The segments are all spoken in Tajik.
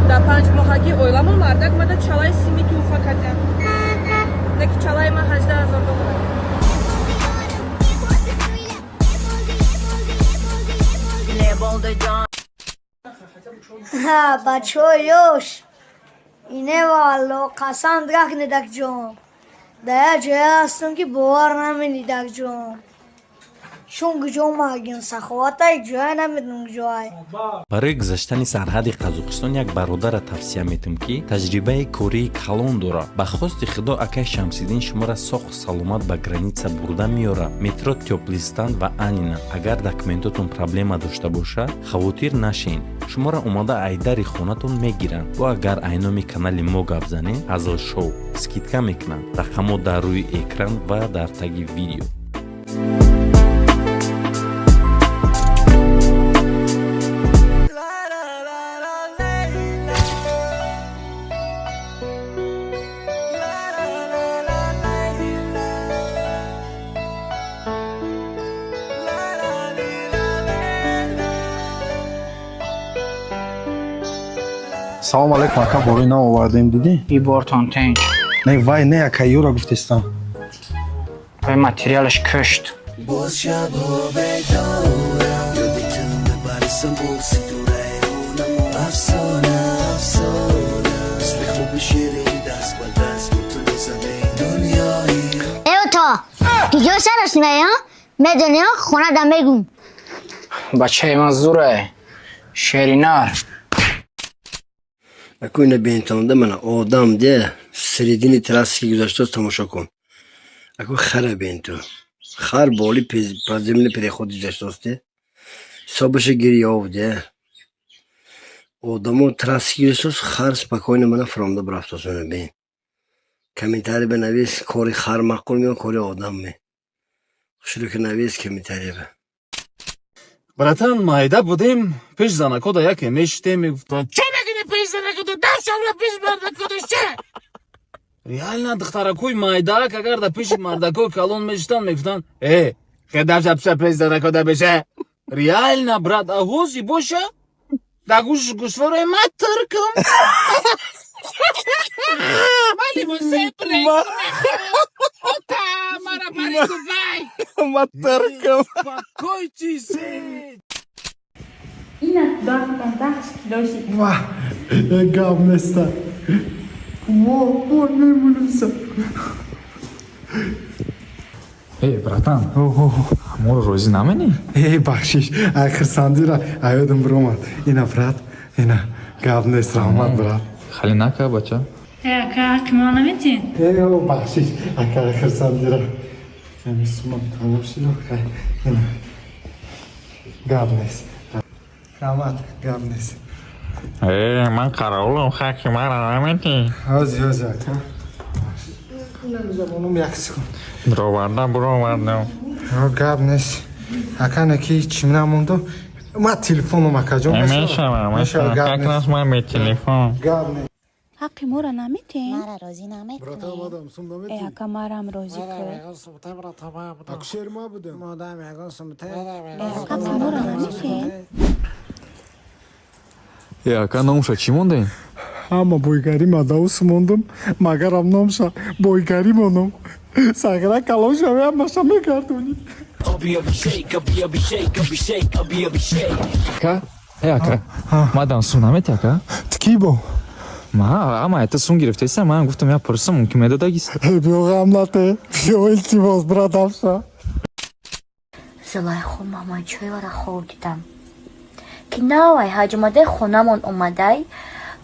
Дар 5 моҳагӣ оиламон мардак мада чалаи сими туҳфа кардям. Не ки чалаи ман 18 000 доллар. Ҳа, бачаҳои ёш, ине валло қасам драк недакҷон, дар як ҷое ҳастам, ки бовар наменидакҷон, чун куҷо магин саховатай ҷое намедонам куҷоай. Барои гузаштани сарҳади Қазоқистон як бародарра тавсия метум, ки таҷрибаи кории калон дорад. Ба хости Худо, акай Шамсиддин шуморо соҳ саломат ба граница бурда меорад. Метро Тёплый Стан ва Анина. Агар документотон проблема дошта бошад, хавотир нашен, шуморо омада айдари хонатон мегиранд. Бо агар айноми канали мо гап занед, Ҳазл Шоу, скидка мекунанд. Рақамҳо дар рӯи экран ва дар таги видео. Салом алейкум, ака, борои нав овардем, дидӣ? И бортон тинч. Не, вай не, ака, юра гуфтестам. Вай материалаш кушт. Боз шабҳо бедорам, ёди ту мебарисам бо ситораи ронамо. Афсона, афсона, мисли хоби ширин, даст ба даст бо ту мезанем дунёи. Эото, киҷо сараш мея? Медони, хона да мегум. Бачаи ман зурае, шеринар. Аку, ина бентонда мана одам де середини трасса ки гузаштааст, тамошо кун. Аку, хара бенту. Хар боли подземный переход гузаштааст де. Ҳисобаша гирёв де. Одамо трасса ки гузаштааст, хар спокойно мана фуромда бурафтааст, мана бин. Комментарий бинавис, кори хар маъқул меё, кори одам ме. Хушрӯ ки навис комментарий ба. Братан, майда будем, пеш занакода яке мешитем, мегуфтанд: «Чӣ мекунӣ пеш занакода? Дафшавра пеш мардакода ше!» Реально, духтаракои майдаак агар да пеши мардакои калон мешитанд, мегуфтанд: «Э, хе дафша пиша пеш занакода беша!» Реально, брат, а ҳози боша да гӯш гӯшворои ма тиркам. Мали мусепре. Ота, мара пари Дубай. Ма тиркам. Успокойтесь. Ина 10 кило шид. Ва, гап неста. Во, во, мемонуса. Эй, братан, моро розӣ наменӣ? Эй, бахшиш, ай хирсандира аёдам биромад. Ина, брат, ина, гап нест, раҳмат, брат. Хали нака, бача. Э, ака, ҳаққи моро наметиҳед? Э, о, бахшиш, ака, хирсандира. Ами сумам тамом шид, хай, ина. Гап нест. Раҳмат, гап нест. Э, ман қаровулам, ҳаққи маро наметиҳ? Ҳози, ҳози, ака. Забонум як секунд. Бировардам, бировардам. Гап нест. Ака, не ки чим намонду. Ма телефоном, акаҷон. Мешава, мешава, гап как нест. Нас ман бе телефон. Гап нест. Ҳаққи моро наметиҳед? Мара розӣ наметунӣ. Э, ака, марам розӣ кун. Акушер ма будем. Э, ака, ҳаққи моро наметиҳед? Э, ака, номуша чӣ мондем? Ҳама бойгарӣ мадаус мондум, магарам номша бойгарӣ мондум. Сағира калон шави, ҳамаша мегардонӣ. Ака, э, ака, мадам сум наметиҳ, ака? Ту бо? Ма ама это сум гирифтаиса, ман гуфтам, я пурсам, мумкин медодагист. Э, биё, ғам нате, биё, илтимос, братамша. Зулайхо Мамаҷоевара хоб дидам, ки навай ҳаҷмадаи хонамон омадай,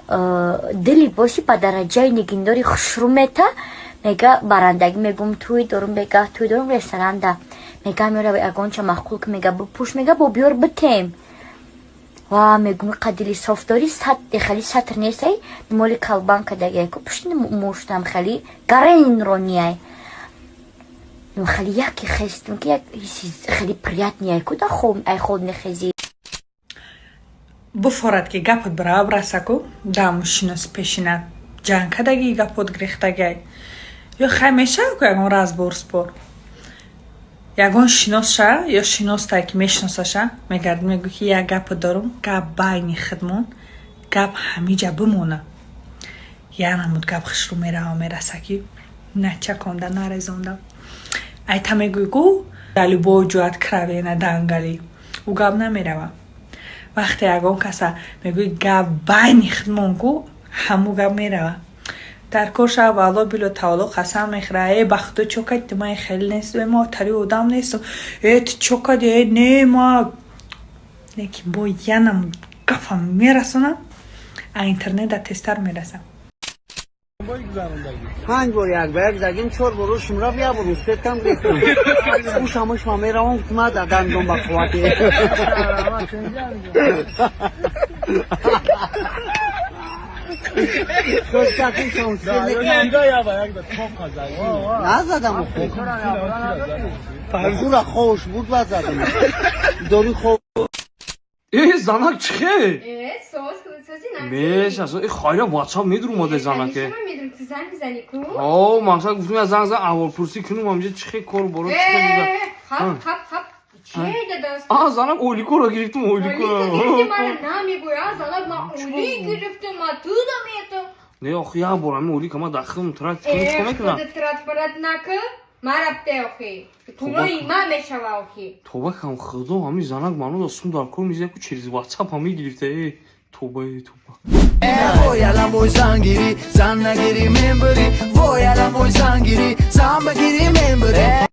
ду либоси ба дараҷаи нигиндори хушрӯ мета, мега: «Барандагӣ», мегум, «Тӯй дорум», бега, «Тӯй дорум ресторанда», мега, «Мера ягонча маъқул ки», мега, «Бипӯш», мега, «Бо биёр битем». Ва мегум: «Қадили соф дори, хели сатр нестай, моли калбан кадагай ку пушти муштам, хели гаренронияй». Хели яке хестум, ки як ҳиси хели приятный ку да хоб ай хоб мехезӣ. Буфорад, ки гапот бирава бираса-ку, даму шинос пешина ҷанг кадаги, гапот гирехтагай, ё хай мешава ку ягон разбор спор, ягон шиносша ё шиностай, ки мешиносаша, мегарди, мегӯ, ки як гапо дорум, гап байни худмон, гап ҳамиҷа бимона. Я намуд гап хушрӯ мерава, мераса, ки начаконда, нарезонда. Айта мегӯй, ку дар любой ҷоят кравена дангалӣ, ӯ гап намерава. Вақте ягон каса мегӯй, гап байни худмон ку, ҳаму гап мерава. Дар кор шава, ба Алло било таоло қасам мехӯра: «Э, ба худо, чо кади? Ман хеле нестам, ма тари одам нестам. Э, ту чо кади? Э, не, ма лекин бо янам гапам мерасонам, а интернет да тезтар мерасам.» Панҷ бор як ба як задим, чор бор ушум рафт, як бор успетам гирифтам. Ушамуш ма меравам, гуфтма да дандон ба қуввати. Назадам, хура хош буд, ба задам. Дори хоб. Э, занак, чӣ хел? Э, соз, сози. Меша, э, хайра, WhatsApp медурумаде, занаке. Медурум, ту занг мизани ку? О, мақсад гуфтум, я занг зан, аҳволпурсӣ кунум, ҳамҷа чӣ хел кор боро, чӣ хел. Хап, хап, хап. Че дадас? А, занак, ойликоро гирифтум, ойликоро. Гирифти, мара намегӯй, а, занак, ман ойлик гирифтум, ма ту даметум. Не, охи, як бор ҳамин ойлика ма дар худам трат кунем, чӣ мекунам? Э, худат трат парат нака. Ма рабте, охи. Пулои ма мешава, охи. Тоба кам, худо, ҳамин занак ману сум дар кор миза ку, через WhatsApp ҳамин гирифта. Э, тоба, э, тоба. Вой аламой, зангирӣ, зан нагирӣ, мембирӣ. Вой аламой, зангирӣ, зан багирӣ, мембирӣ.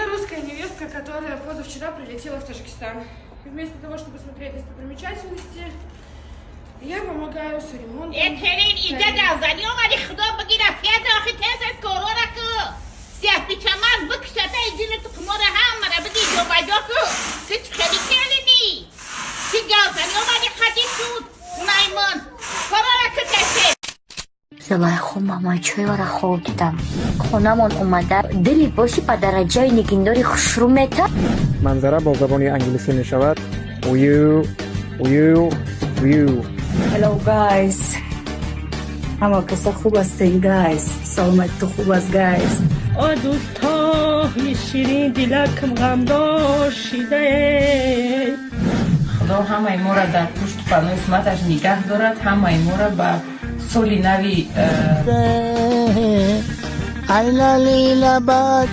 Я русская невестка, которая позавчера прилетела в Таджикистан. И вместо того, чтобы смотреть достопримечательности, я помогаю с ремонтом. Э, келин, иҷа газани омади, худо бигира фета, охи тез аз корора ку. Сиҳпичамаз бикушата, иҷини тухмора ҳамара биги ҷобаҷо ку. Ту чӣ хели келини? Чӣ газани омади, қади шуд? Наймон. Корора ку теше. Зулайхо Мамайчоевара хоб дидам. Хонамон омада, дили боси ба дараҷаи нигиндори хушрӯ мета. Манзара бо забони англисӣ мешавад view, view, view. Hello guys. Ҳама каса хуб ҳастен, guys? Саломатӣ хуб аст, guys? О дӯстои ширин дилакам ғамдор шидае. Худо ҳамаи моро дар пушту паноҳи исматаш нигаҳ дорад, ҳамаи моро ба соли нави Айлали лабат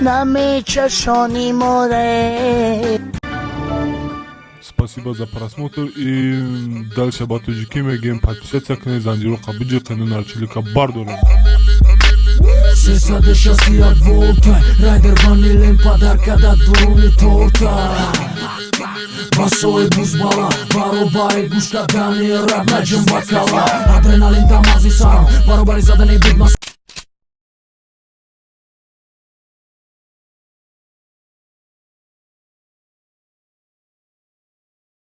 намечашони море. Спасибо за просмотр и дальше ба тоҷикӣ мегӯем: подписаться кунед, занҷироқа биҷиқену нарчилика бардорем. 361 волта, райдер ванилем падарка да дуруни торта. Басои бузбала баробари гӯш кардани раб наҷим бакала. Адреналин дар мағзи сарам баробари задани бит.